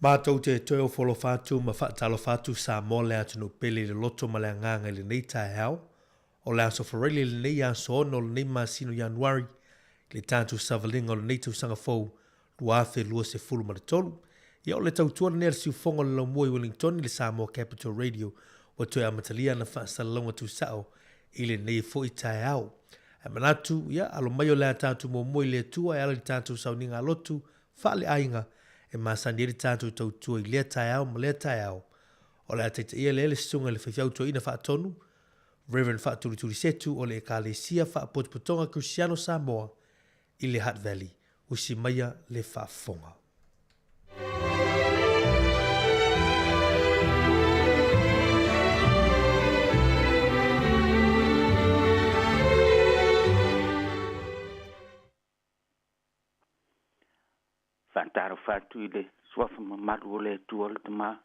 Matou te toe ofo alofa atu ma faatalofa atu Samoa le atunuu pele i le loto ma le agaga i lenei taeao. O le aso Faraile lenei aso 6 o lenei masina o Ianuari i le tatou savaliga o lenei tausaga fou 2023. Ia o le tautua lenei a le siufofoga o le laumua i Wellington i le Samoa Capital Radio ua toe amatalia ana faasalalauga tuusao i lenei foi taeao. Ae manatu, ia, alo mai o le a tatou muamua i le Atua e ala i le tatou sauniga a lotu faaleaiga e masani ai le tatou tautua i lea taeao ma lea taeao. O le a taitaia lea le susuga i le faifeau toeaina faatonu, Reverend Faatulituli Setu o le Ekalesia Faapotopotoga Kerisiano Samoa i le Hutt Valley. Usi maia le faafofoga. Faatalofa atu i le suafa mamalu o le Atua le Tama,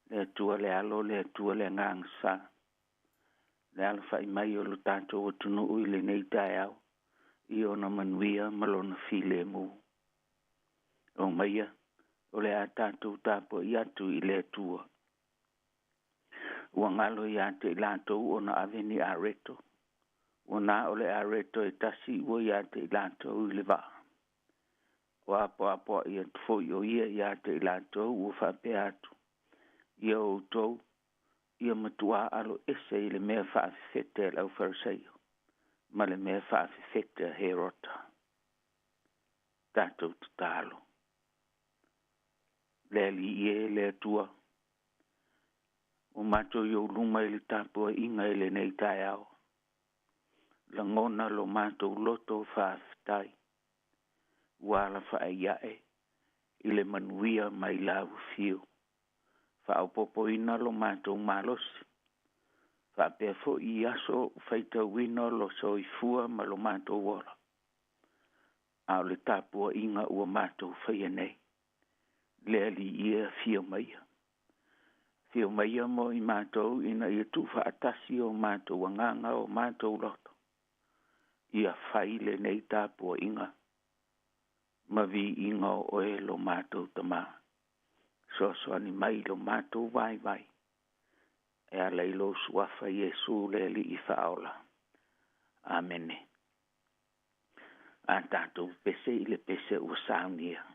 le Atua le Alo, le Atua le Agaga Sa. Le alafai mai o lo tatou atunuu i lenei taeao, i ona manuia ma lona filemu. O maia, o le a tatou tapuai atu i le Atua. Ua galo ia te i latou ona ave ni areto, ua na o le areto e tasi ua ia te i latou i le vaa. Ua apoapoai atu foi o ia ia te i latou ua faapea atu, ia outou, ia matuā alo ese i le mea faafefete a le aufarisaio, ma le mea faafefete a Herota. Tatou tatalo. Le Alii e, le Atua, ua matou i ou luma i le tapuaiga i lenei taeao. Lagona lo matou loto faafetai, ua alafai ae i le manuia mai lau afio. Faaopoopoina lo matou malosi, faapea foi i aso faitauina lo soifua ma lo matou ola. A o le tapuaiga ua matou faia nei, le Alii e afio maia. Afio maia mo i matou ina ia tuufaatasi o matou agaga o matou loto. Ia fai lenei tapuaiga ma viiga o oe lo matou Tama. Soasoani mai lo matou vaivai. E ala i lou suafa Iesu le Alii faaola. Amene. A tatou pese i le pese ua saunia.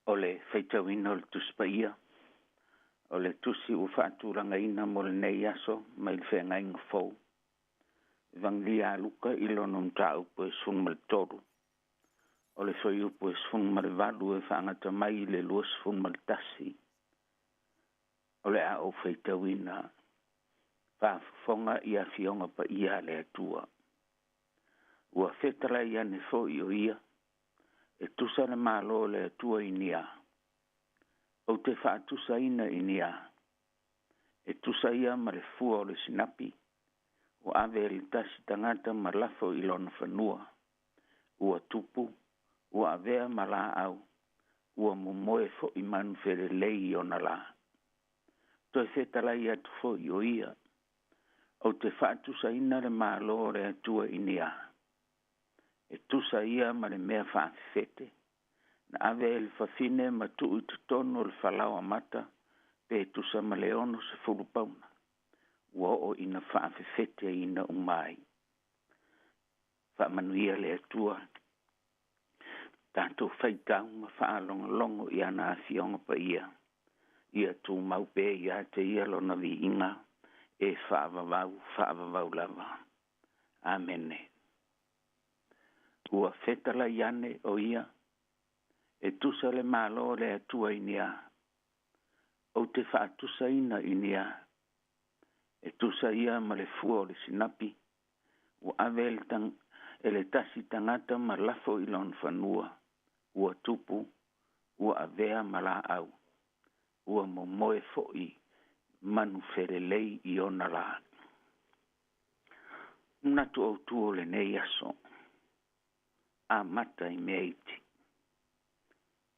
O le faitauina o le Tusi Paia, o le tusi ua faatulagaina mo lenei aso mai le Feagaiga Fou. Evagelia a Luka i lona mataupu e 13. O le fuaiupu e 18 e faagata mai i le 21. O le a ou faitauina faafofoga i afioga paia a le Atua. Ua fetalai ane foi o ia, e tusa le Malo o le Atua i ni a. Ou te faatusaina i ni a. E tusa ia ma le fua o le sinapi, ua ave e le tasi tagata ma lafo i lona fanua. Ua tupu, ua avea ma laau, ua momoe foi manu felelei i ona lā. Toe fetalai atu foi o ia, ou te faatusaina le Malo o le Atua i ni a. E tusa ia ma le mea faafefete, na ave e le fafine ma tuu i totonu o le falao amata, pe tusa ma le 60 pauna, ua oo ina faafefete ina uma ai. Faamanuia le Atua. Tatou faitau ma faalogologo i ana Afioga Paia, ia tumau pea ia te Ia Lona viiga e faavavau faavavau lava. Amene. Ua fetalai ane o ia, e tusa le Malo o le Atua i ni a? Ou te faatusaina i ni a? E tusa ia ma le fua o le sinapi, ua ave e le tasi tagata ma lafo i lona fanua, ua tupu, ua avea ma laau, ua momoe foi manu felelei i ona lā. Manatu autu o lenei aso, amata i mea iti.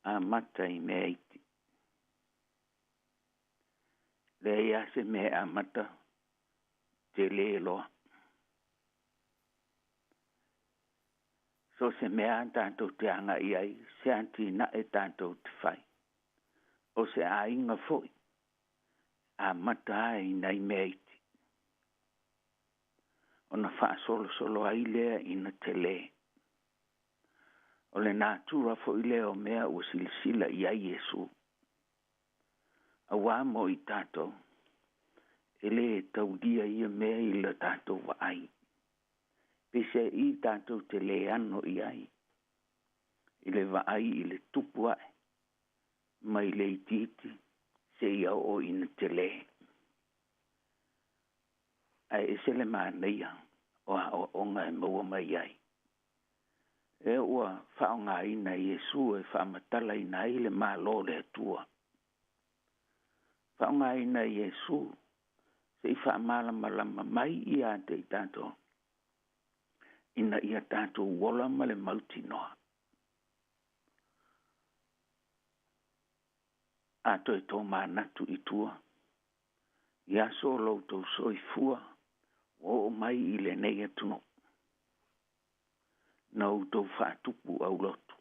Amata i mea iti. Leai lava se mea e amata tele loa. So o se mea lava tatou te agai ai, se atinae tatou te fai. O se aiga foi, amata lava i nai mea iti. Ona faasolosolo ai lea ina tele. O le natura foi lea o mea ua silasila i ai Iesu. Auā mo i tatou, e lē taulia ia mea i la tatou vaai. Peiseai tatou te le ano i ai, i le vaai i le tupu ae, mai le itiiti seia oo ina telē. Ae ese le manaia o aoaoga e maua mai ai. E ua faaaogaina e Iesu e faamatalaina ai le Malo o le Atua. Faaaogaina e Iesu se i faamalamalama mai ia te i tatou, ina ia tatou ola ma le mautinoa. A toe tomanatu i tua, i aso o lo outou soifua ua oo mai i lenei atunuu, na outou faatupu aulotu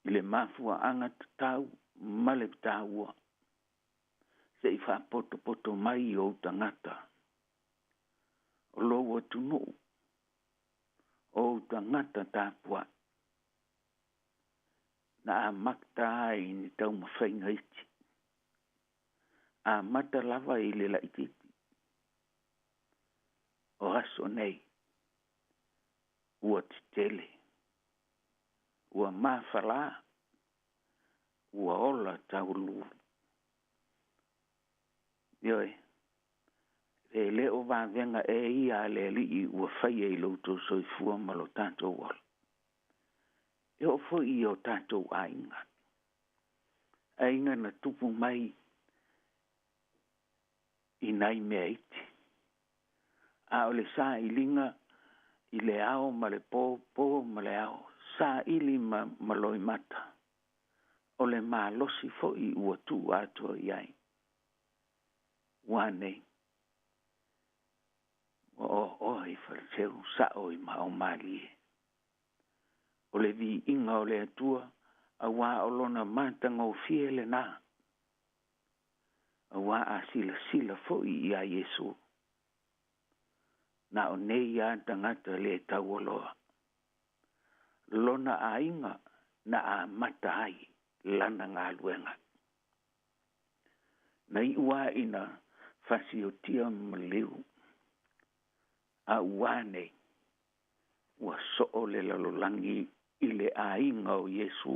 i le mafuaaga tatau ma le taua, se i faapotopoto mai i ou tagata, o lou atunuu, o ou tagata tapuai, na amata ai ni taumafaiga iti, amata lava i le laitiiti o aso nei, ua tetele, ua mafalā, ua ola taulu. Ioe, e le o vavega e ia a le Alii ua faia i lo outou soifua ma lo tatou ola. E oo foi i o tatou aiga, aiga na tupu mai i nai mea iti, a o le sailiga i le ao ma le po, po ma le ao, saili ma loimata, o le malosi foi ua tuu atoa i ai. Ua nei, ua oaoa i faleseu sao i maomalie. O le viiga o le Atua, auā o lona matagofie lenā, auā a silasila foi iā Iesu, na o nei lava tagata le taualoa, lona aiga na amata ai lana galuega. Na iu lava ina fasiotia ma maliu, a ua nei, ua soo le lalolagi i le aiga o Iesu.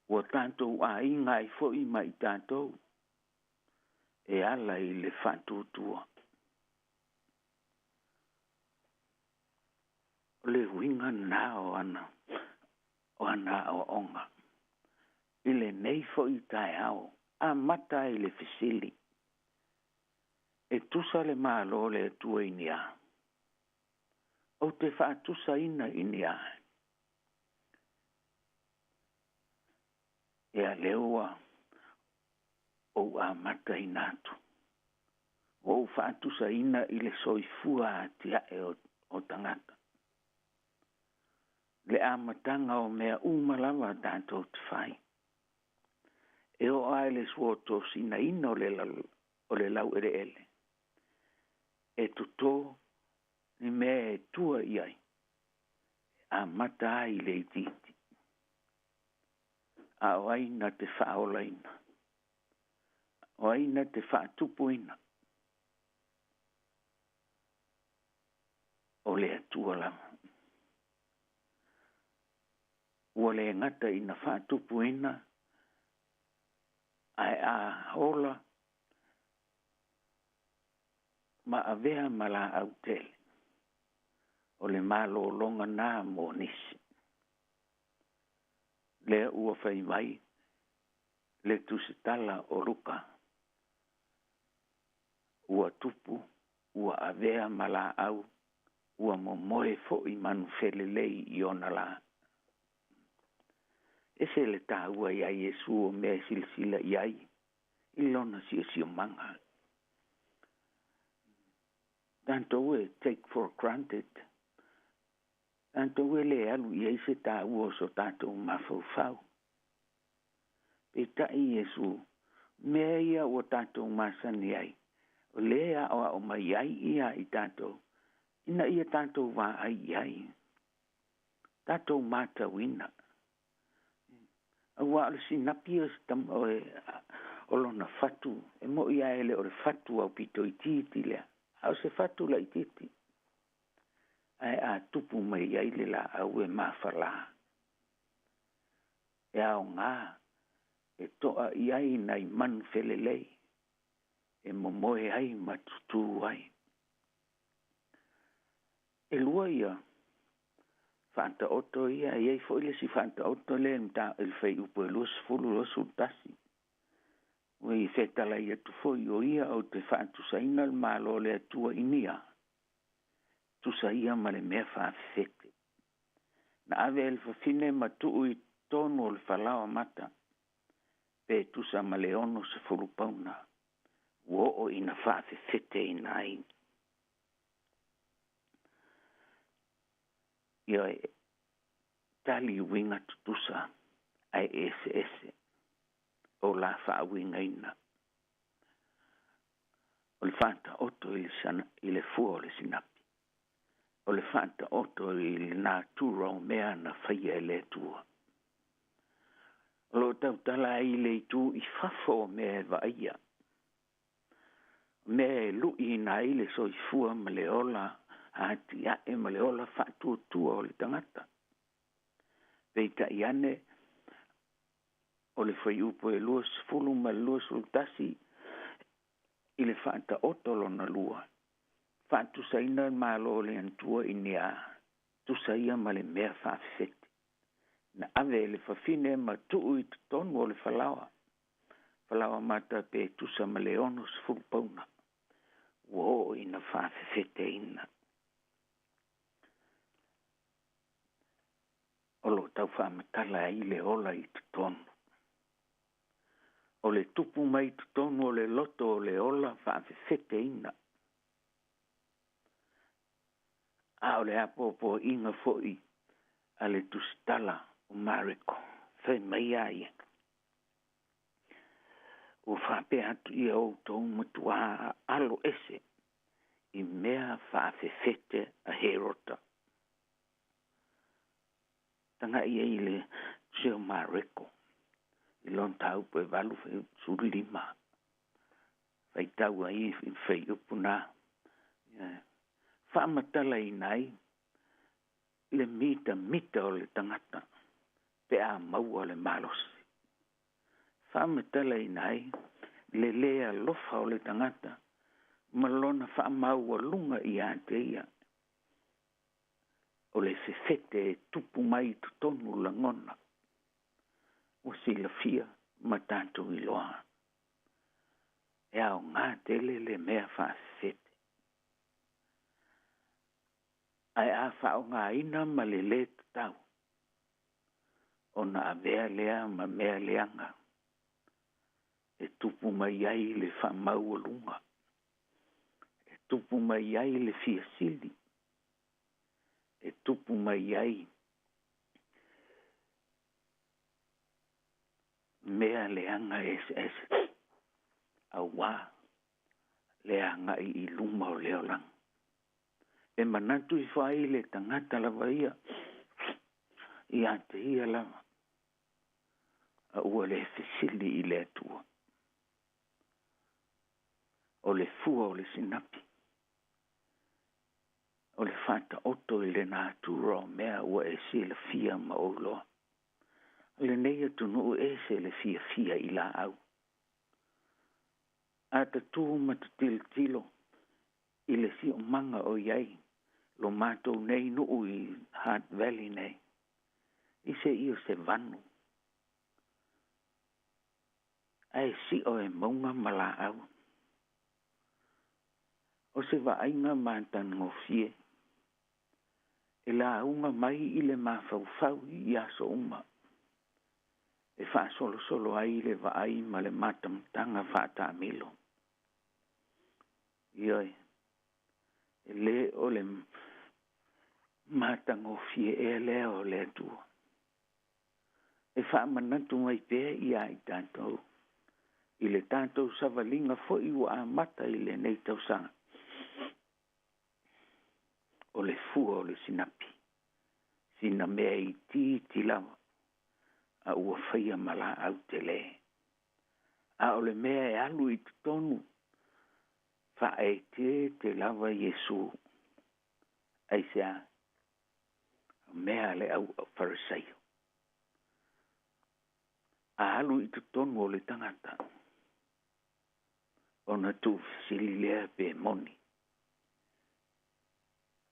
Ua tatou aiga ai foi ma i tatou e ala i le faatuatua. O le uiga lena o ana, o ana aoaoga. I lenei foi taeao, amata ai le fesili, E tusa le Malo o le Atua i ni a? Ou te faatusaina i ni a? Ia, lea ua ou amataina atu. Ua ou faatusaina i le soifua atiae o, o tagata. Le amataga o mea uma lava tatou te fai. E oo lava i le suotosinaina o le, o le laueleele, e toto ni mea e tua i ai, Amata ai le itiiti. A o ai na te faaolaina? O ai na te faatupuina? O le Atua lava. Ua le gata ina faatupuina, ae a ola ma avea ma laau tele. O le malologa na mo nisi. Lea ua fai mai le tusitala o Luka. Ua tupu, ua avea ma laau, ua momoe foi manu felelei i ona lā. Ese le taua ia Iesu o mea e silasila i ai i lona siosiomaga. Tatou e take for granted. Tatou e le alu i ai se taua o so tatou mafaufau. Peitai Iesu, mea ia ua tatou masani ai, o lea aoao mai ai ia i tatou, ina ia tatou vaai i ai. Tatou matauina. Auā o le sinapi o se o lona fatu, e mo'i lava e le o le fatu aupito itiiti lea, a o se fatu laitiiti. Ae a tupu mai ai le laau e mafalā, e aogā e to'a i ai nai manu felelei, e momoe ai ma tutū ai. E lua ia faataoto ia, e i ai foi le isi faataoto lea i le fuaiupu e 20 21. Ua i fetalai atu foi o ia ou te faatusaina le Malo o le Atua i nia, tusa ia ma le mea faafefete. Na ave e le fafine ma tuu i totonu o le falaoa mata, pe tusa ma le 60 pauna, ua oo ina faafefeteina ai. Ioe, tali uiga tutusa ae eseese o la faauigaina. O le faataoto i le, sana, i le fua o le sinapi. O le faataoto i le natura o mea na faia e le Atua. O lo o tautala ai i le itu i fafo o mea e vaaia. O mea e lu'iina ai le soifua ma le ola atia'e ma le ola faatuatua o le tagata. Peitai ane, o le fuaiupu e 20 ma le 21 i le faataoto lona lua, faatusaina le Malo o le Atua i ni a, tusa ia ma le mea faafefete. Na ave e le fafine ma tuu i totonu o le falaoa, falaoa mata pe tusa ma le 60 pauna, ua oo ina faafefeteina. O lo o tau faamatala ai le ola i totonu. O le tupu mai i totonu o le loto o le ola faafefeteina. A o le apoapoaiga foi a le tusitala o Mareko, fai mai a ia, Ua faapea atu ia outou matuā alo ese i mea faafefete a Herota. Taga'i ai le tusi o Mareko i lona mataupu e 8 15. Faitau ai i fuaiupu na. Faamatalaina ai le mitamita o le tagata pe a maua le malosi. Faamatalaina ai le lē alofa o le tagata ma lona faamaualuga ia te ia. O le fefete e tupu mai i totonu lagona ua silafia ma tatou iloa. E aogā tele le mea faafefete. Ae a faaaogaina ma le lē tatau, ona avea lea ma mea leaga e tupu mai ai le faamaualuga, e tupu mai ai le fia sili, e tupu mai ai mea leaga eseese, auā le agai i luma o le olaga. E manatu ifo ai le tagata lava ia, Ia te ia lava, a ua le fesili i le Atua. O le fua o le sinapi, o le faataoto i le natura o mea ua e silafia ma ou iloa. O lenei atunuu ese le fiafia i laau. A ta tu ma ta tilotilo i le siomaga o i ai lo matou nei nuu i Heart Valley nei, i se i o se vanu, ae sio e mauga ma laau. O se vaaiga matagofie e lauga mai i le mafaufau i aso uma, e faasolosolo ai le vaai ma le matamataga faataamilo. Ioe, e lē o le matagofie ea lea o le Atua. E faamanatu mai pea ia i tatou, i le tatou savaliga foi ua amata i lenei tausaga. O le fua o le sinapi, sina mea itiiti lava, a ua faia ma laau telē. A o le mea e alu i totonu, faaeteete lava Iesu. Aisea? O mea a le au Farisaio. A alu i totonu o le tagata, ona tuufesili lea pe moni.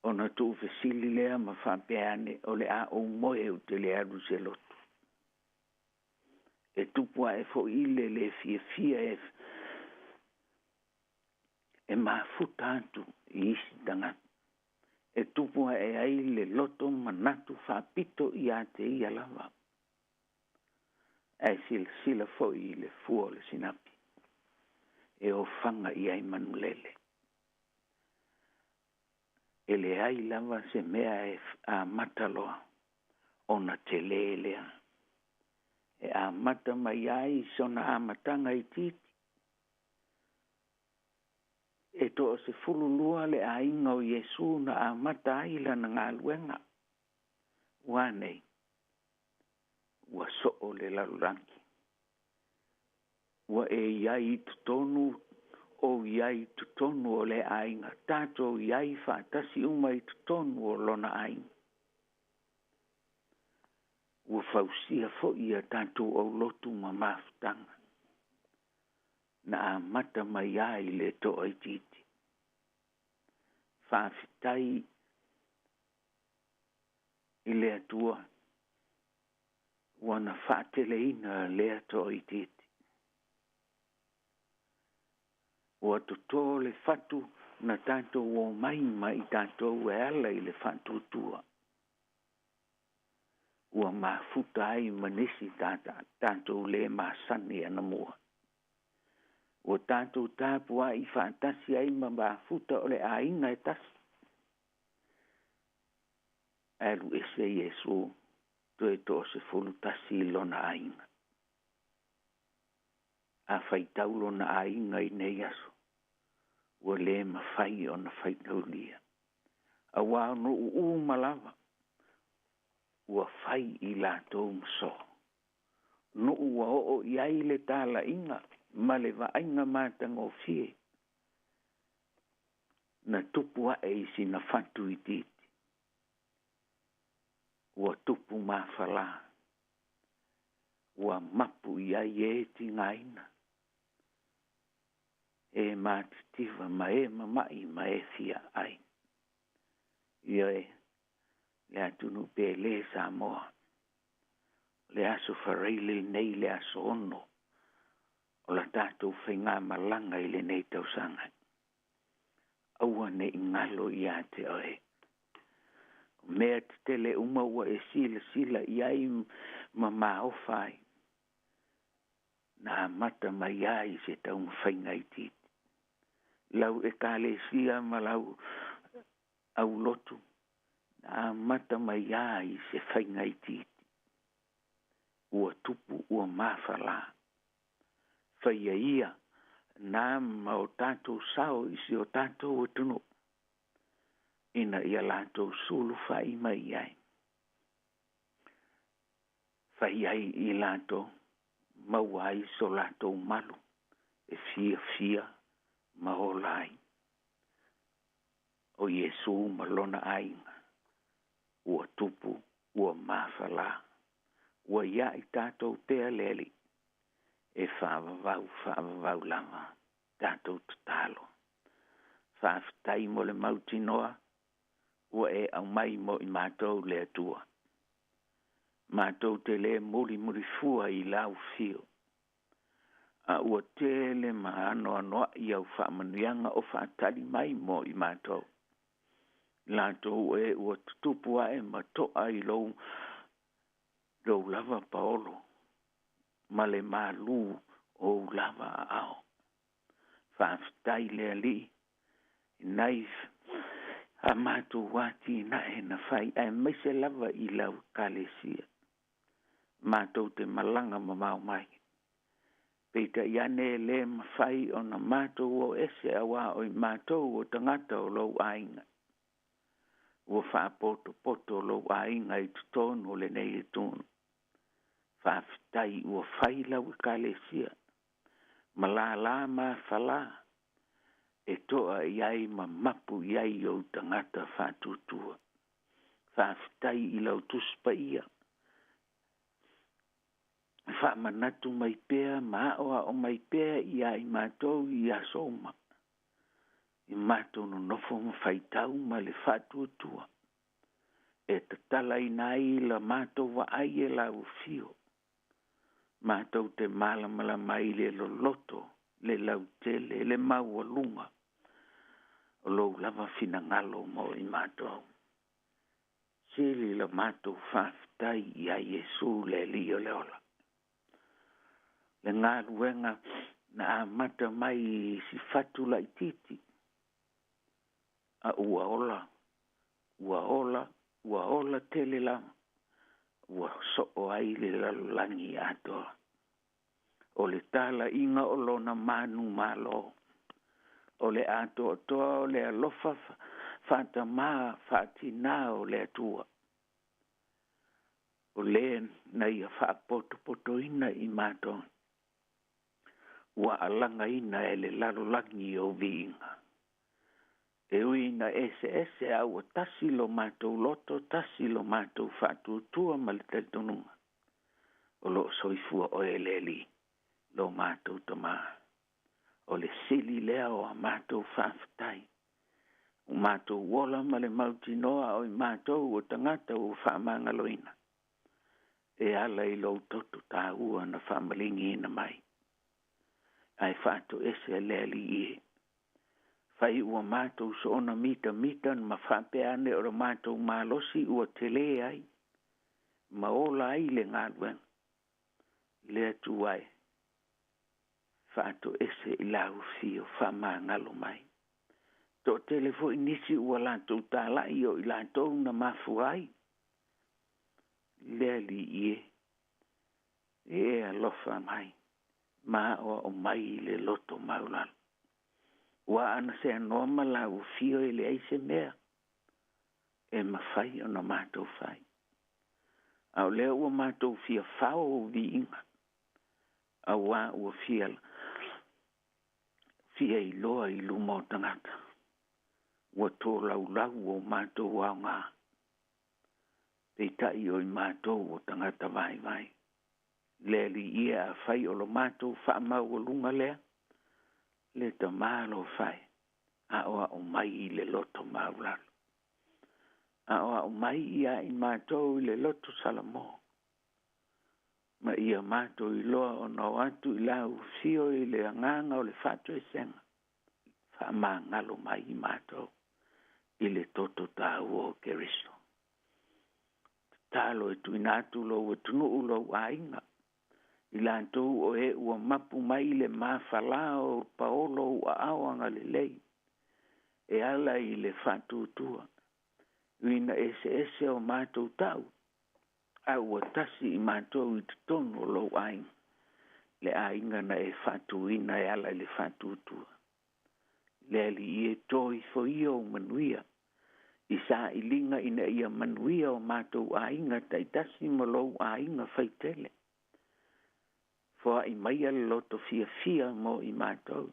Ona tuufesili lea ma faapea ane, o le a ou moe ou te le alu i se lotu. E tupu ae foi le le fiafia e mafuta atu i isi tagata. E tupu ae ai le loto manatu faapito ia te ia lava. Ae silasila foi i le fua o le sinapi, e ofaga i ai manulele. E leai lava se mea e amata loa ona telē lea. E amata mai ai sona amataga itiiti. E 12 le aiga o Iesu na amata ai lana galuega. Ua nei, ua soo le lalolagi. Ua e iai i totonu, ou iai i totonu o le aiga, tatou iai faatasi uma i totonu o lona aiga. Ua fausia foi ia tatou aulotu ma mafutaga, na amata mai ai le toaitiiti. Faafetai i le Atua, ua na faateleina lea toaitiiti. Ua totō le fatu na tatou omai ma i tatou e ala i le faatuatua. Ua mafuta ai ma nisi tatou le masani anamua. Ua tatou tapuai faatasi ai ma mafuta o le aiga e tasi. Ae alu ese Iesu toe 11 i lona aiga. A faitau lona aiga i nei aso, ua le mafai ona faitaulia. Auā o nuu uma lava, ua fai i latou ma sō. Nuu ua oo i ai le talaiga ma le vaaiga matagofie, na tupu ae i sina fatu itiiti. Ua tupu mafalā, ua mapu i ai e tigaina, e matitiva ma e mama'i ma e fia ai. Ioe, le atunuu pele Samoa, le aso Faraile lenei, le aso 6 o la tatou faigamalaga i lenei tausaga. Aua ne i galo ia te oe. O mea tetele uma ua e silasila i ai ma maofa ai, na amata mai ai se taumafaiga itiiti. Lau ekalesia ma lau aulotu, na amata mai ai se faiga itiiti. Ua tupu ua mafalā. Faia ia na ma o tatou sao i si o tatou atunuu, ina ia latou sulufai mai ai. Fai ai i latou, maua ai so latou malu e fiafia ma ola ai. O Iesu ma lona aiga, ua tupu, ua mafalā, ua ia i tatou pea le Alii, e faavavau, faavavau lava tatou tatalo. Faafetai mo le mautinoa ua e aumai mo i matou le Atua. Matou te lē mulimulifua i lau fio, a ua tele ma anoanoa'i au faamanuiaga o faatali mai mo i matou. Latou e ua tutupu ae ma to'a i lou lava paolo ma le malū o ou lava aao. Faafetai le Alii nai a matou atinae na fai aemaise lava i lau Ekalesia. Matou te malaga mamao mai. Peitai ane e lē mafai ona matou o ese auā o i matou o tagata o lou aiga. Ua faapotopoto lou aiga i totonu o lenei atunuu. Faafetai ua fai lau Ekalesia ma lālā mafalā e to'a i ai ma mapu i ai ou tagata faatuatua. Faafetai i lau Tusi Paia. Faamanatu mai pea ma aoao mai pea ia i matou i aso uma. I matou nonofo ma faitau ma le faatuatua. E tatalaina ai la matou vaai e lau afio. Matou te malamalama ai i le loloto, le lautele, le maualuga o lou lava finagalo mo i matou. Sili la matou faafetai ia Iesu le Alii o le ola. Le galuega na amata mai i sifatu laitiiti, a ua ola, ua ola, ua ola tele lava, ua soo ai le lalolagi atoa. O le talaiga o lona manumalo, o le atoatoa o le alofa faatamā faatinā o le Atua. O le na ia faapotopotoina i matou, ua alagaina e le lalolagi o viiga. E ui ina eseese a ua tasi lo matou loto, tasi lo matou faatuatua ma le talitonuga. O loo soifua oe le Alii, lo matou Tamā. O le sili lea o a matou faafetai. O matou ola ma le mautinoa o i matou o tagata ua faamagaloina. E ala i lou toto tāua na faamaligiina mai. Ae faatoese le Alii e. Fai ua matou soona mitamita ma faapea ane o le matou malosi ua telē ai, ma ola ai le galuega. Le Atua e, faatoese i lau afio faamagalo mai. Toatele foi nisi ua latou tala'i o i latou na mafua ai. Le Alii e, e alofa mai, ma aoao mai i le loto maualalo. Ua ana seanoa ma lau afio e leai se mea e mafai ona matou fai. A o lea ua matou fia fao ou viiga, auā ua fia fia iloa i luma o tagata. Ua tolaulau o matou aogā. Peitai o i matou o tagata vaivai. Le Alii e, afai o lo matou faamaualuga lea, le Tamā alofa e, aoao mai i le loto maualalo. Aoao mai ia i matou i le loto salamo. Ma ia matou iloa ona o atu i lau afio i le agaga o le faatoesega. Faamagalo mai i matou i le toto tāua o Keriso. Tatalo e tuuina atu lou atunuu lou aiga. I latou o e ua mapu mai le mafalā o paolo ou aao agalelei. E ala i le faatuatua. Ui ina eseese o matou tau, a ua tasi i matou i totonu o lou aiga. Le aiga na e faatuina e ala i le faatuatua. Le Alii e, to ifo ia ou manuia. i sailiga ina ia manuia o matou aiga taitasi ma lou aiga faitele. Foai maia le loto fiafia mo i matou.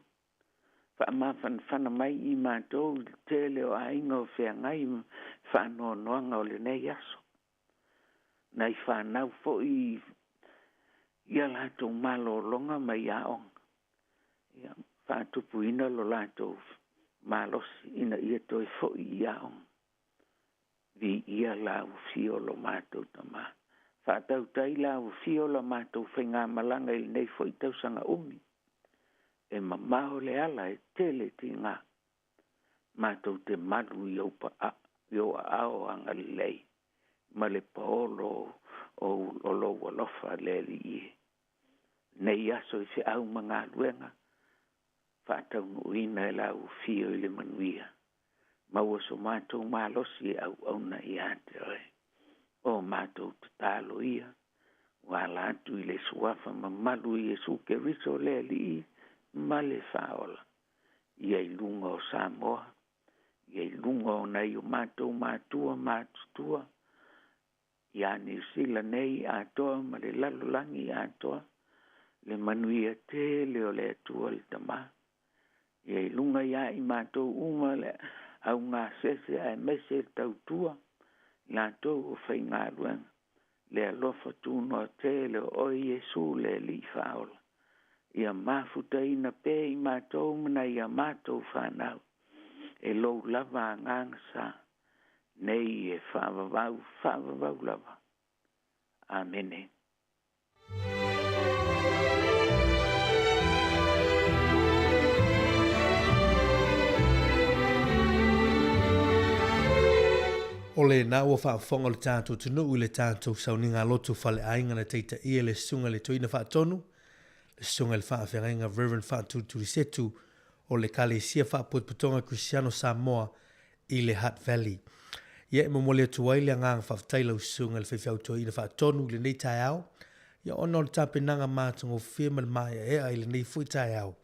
Faamafanafana mai i matou i le tele o aiga o feagai ma faanoanoaga o lenei aso. Nai fanau foi ia latou malologa mai aoga. Ia faatupuina lo latou malosi ina ia toe foi i aoga. Viia lau afio lo matou Tama. Faatautai lau afio la matou faigamalaga i lenei foi tausaga umi. E mamao le ala e tele tiga. Matou te malu i ou paa, i ou aao agalelei ma le paolo o, o lou alofa le Alii e. Nei aso i feau ma galuega, faataunuuina e lau afio i le manuia. Maua so matou malosi e auauna ia te oe. O matou tatalo ia, ua ala atu i le suafa mamalu o Iesu Keriso le Alii ma le Faaola, ia i luga o Samoa, ia i luga o nai o matou matua matutua, iā Niu Sila nei atoa ma le lalolagi atoa, le manuia tele o le Atua le Tama. Ia i luga iā i matou uma le augasese aemaise le tautua, latou o faigaluega, le alofa tunoa tele o oe Iesu le Alii Faaola. Ia mafutaina pea i matou ma nai a matou fanau, e lou lava agaga sa, nei e faavavau, faavavau lava. Amene. O lena ua faafofoga le tatou atunuu i le tatou sauniga lotu faleaiga na taitaia e le Susuga i le Toeaina Faatonu, le Susuga i le Faafeagaiga Reverend Faatulitulisetu o le Ekalesia Faapotopotoga Kerisiano Samoa i le Hutt Valley. Ia e momoli atu ai le agaga faafetai i lau Susuga i le Faifeau Toeaina Faatonu i lenei taeao, ia ona o le tapenaga matagofie ma le maeaea i lenei foi taeao,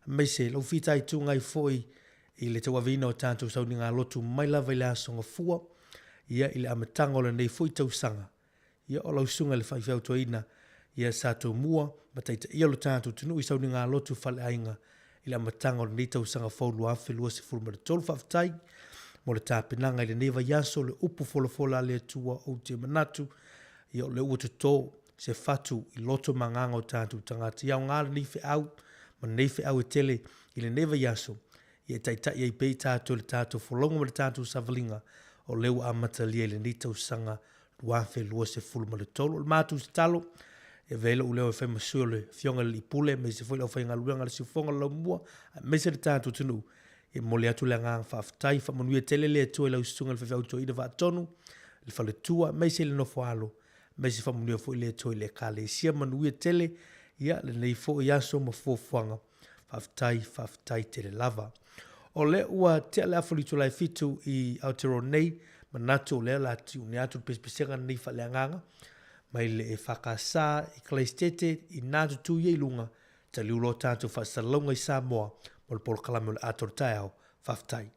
aemaise lau fitaituga ai foi i le tauaveina o tatou sauniga lotu mai lava i le Aso Gafua, ia i le amataga o lenei foi tausaga. Ia o lau susuga i le faifeau toeaina, ia sa tomua ma taitaia lo tatou atunuu i sauniga lotu faleaiga i le amataga o lenei tausaga fou 2023. Faafetai mo le tapenaga i lenei vaiaso, le upu folafola a le Atua ou te manatu, ia o lea ua toto se fatu i loto ma agaga o tatou tagata. Ia aoga lenei feau ma lenei feau e tele i lenei vaiaso, ia e taitai ai pea i tatou i le tatou folauga ma le tatou savaliga o lea ua amatalia i lenei tausaga 2023. O le matou tatalo, e avea ai lou leo e fai ma sui o le Afioga i le Alii Pule, aemaise foi le aufaigaluega a le Siufofoga o le Laumua, aemaise le tatou atunuu. E momoli atu le agaga faafetai, faamanuia tele le Atua i lau Susuga i le Faifeau Toeaina Faatonu, le faletua, aemaise le nofo-alo, aemaise faamanuia foi le Atua i le Ekalesia. Manuia tele ia lenei foi aso ma fuafuaga. Faafetai, faafetai tele lava. O lea ua tea le afa o le itula e 7 i Aotearoa nei, manatu o lea o le a tiune atu le pesepesega lenei faaleagaga mai le EFKS i Kalaisitete i nā tutū ia i luga, taliu loa tatou faasalalauga i Samoa mo le polokalame o le Ata o le Taeao. Faafetai.